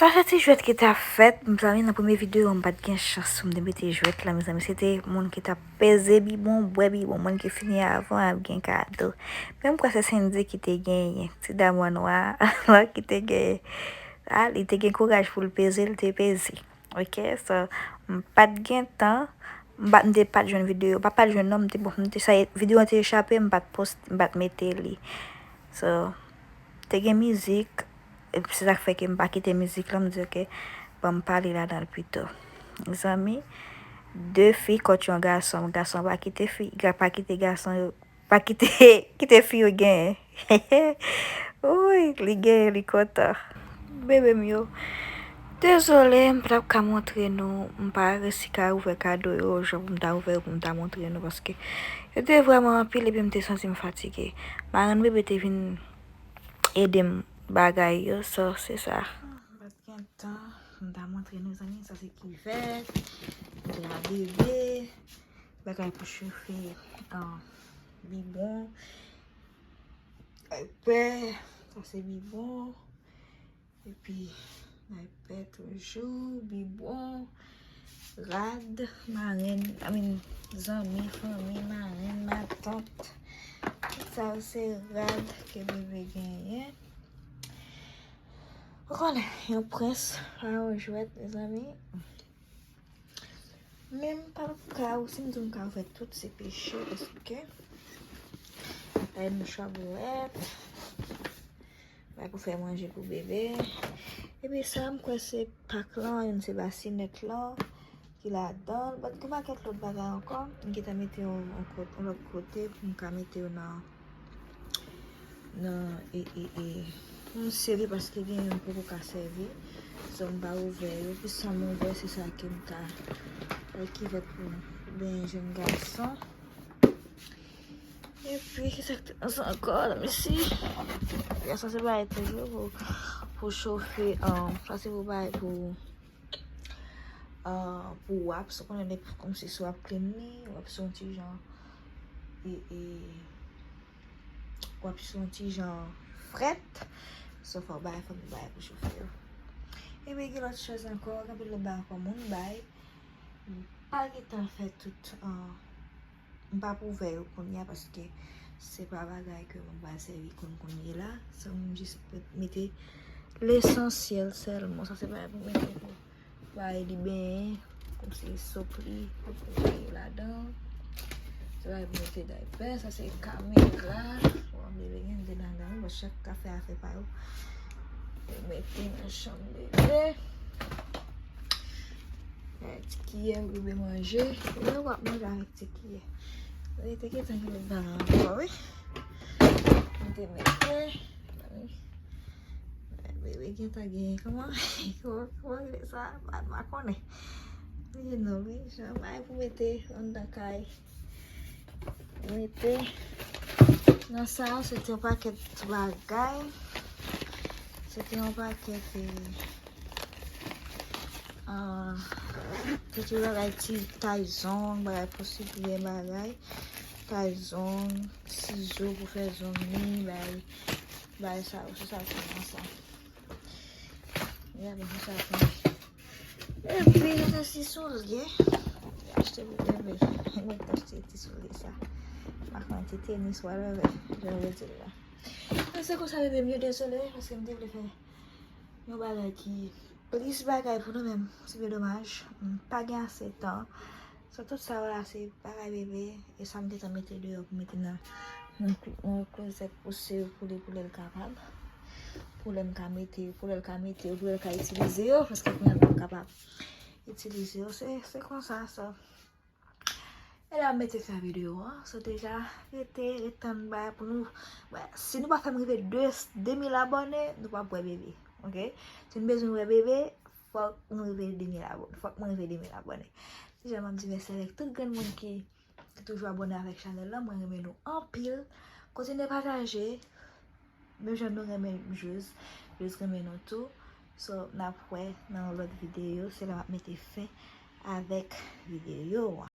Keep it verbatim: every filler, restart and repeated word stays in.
Sa se ti jwèt ki t ap fèt, mezanmi, nan premye videyo m pa t gen chans pou m te mete jwèt la, mezanmi, se te moun ki t ap peze bibwon, bwè bibwon, moun ki fini avan ap gen kado. Men m kwè se Sendy ki te genyen, ti dam an nwa ki te genyen. A, li te gen kouraj pou l peze, li te peze. Ok, so, m pa t gen tan, m pa, m te pa t jwenn videyo, pa pa t jwenn non, m te, bon, m te, sa, videyo an te echape, m pa t post, m pa t mete li. So, te gen mizik, e se sa k fè ke m pa kite mizik lan, m di, ok, ban m pale ladan l pito. Zanmi, de fi kont yon gason, gason pa kite fi, pa kite gason yo, pa kite, kite fi yo genyen. Wi, li genyen, li kontan. Bebe m yo. Dezole, m pa t ap ka montre nou, m pa resi ka ouvè kado yo, jan pou m ta ouvè yo, pou m ta montre nou, paske yo te vrèman anpil, epi m te santi m fatige. Marenn bebe te vin ede m bagay yo, so, se sa. M pa t gen tan, m ta montre nou, zanmi, sa se kivèt, dra bebe, bagay pou chofe, ah, bibwon, daypè, sa se bibwon, epi daypè toujou, bibwon, rad, marenn, I mean, zanmi, fanmi, marenn, matant. Tout sa yo se rad ke bebe genyen. Ou konnen, yon prens pa yon jwèt, mezanmi. Men m pa ka, ou si m di m ka fè tout se peche, paske bay mouchwa bwèt, bay pou fè manje pou bebe. Epi sa, m kwè se pak lan, youn se basinèt lan ki ladan l. But gen pakèt lòt bagay ankò. M gentan mete yo yon kot-, yon lòt kote pou m ka mete yo nan, nan, e, e, e, pou m sèvi paske gen youn m poko ka sèvi. So, m pa ouvè yo. Pi sa m ouvè, se sa ke m ka fè kivèt pou, pou benyen jèn gason. Epi, ki sa k te nan sa ankò? Let me see. Ya, sa se bagay toujou pou, pou chofe, um, sa se pou bagay pou, uh, pou waps, ou konnen lè, kòmsi si w ap clean li, waps yon ti jan, e, e, waps yon ti jan frèt. So, fò w bay, fò nou bay pou chofe yo. Epi, gen lòt choz ankò, gen anpil lòt bagay ankò moun bay. M pa gen tan fè tout, uh, M p ap ouvè yo kounye a paske se pa bagay ke mwen pral sèvi kounye kounye la. So, m jis mete lesansyèl sèlman. Sa se bagay pou mete pou bay li benyen, kòmsi sopli, pou mete yo ladan. Se bagay pou mete daypè, sa se kamera. Bon, bebe gen de ladan, bon, chak ka fè afè pa yo. Mete nan chanm bebe. Ti kiyè pou bebe manje. Bebe w ap manje avèk ti kiyè. Wi, te gentan gen lòt bagay ankò, wi. M te mete. Bebe gentan gen, kòman, kòman, kòman rele sa? M pa, m pa konnen. Wi, non, wi, jan bagay pou mete anndan kay. Mete nan sa, se te yon pakèt bagay. Se te yon pakèt, eh, ah, se te bagay ti tay zong, bagay pou sipliye bagay. Tay zong, sizo pou fè zong li, bagay, bagay sa yo, se sa ki nan sa. Ya, men se sa ki. Epi, se ti soulye. Li achte pou bebe. Mwen te achte ti soulye sa. M pa konn ti tenis, whatever. Jan yo di l la. Men se konsa, bebe m yo, dezole, paske m te vle fè yon bagay ki plis bagay pou nou, men se byen domaj. M pa gen ase tan. So, tout sa yo la, se bagay bebe. E sa m gentan mete deyò pou mete nan, nan klo-, nan klozèt pou se, pou li, pou lè l kapab. Pou lè m ka mete yo, pou lè l ka mete yo, pou lè l ka itilize yo, paske kounye a m p ap kapab itilize yo. Se, se konsa, so. E la m mete fen a videyo an. So, deja, rete, ret tann bagay pou nou. Bon, si nou pa fè m rive de, de mil abòne, nou p ap wè bebe. Ok? Si nou bezwen wè bebe, fòk nou rive de mil abòne. Fòk mwen rive de mil abòne. Deja, m ap di mèsi avèk tout grenn moun ki ki toujou abòne avèk chanèl la. Mwen renmen nou anpil. Kontinye pataje. Menm jan nou renmen Juz, Juz renmen nou tou. So, n ap wè nan yon lòt videyo. Se la m ap mete fen avèk videyo an.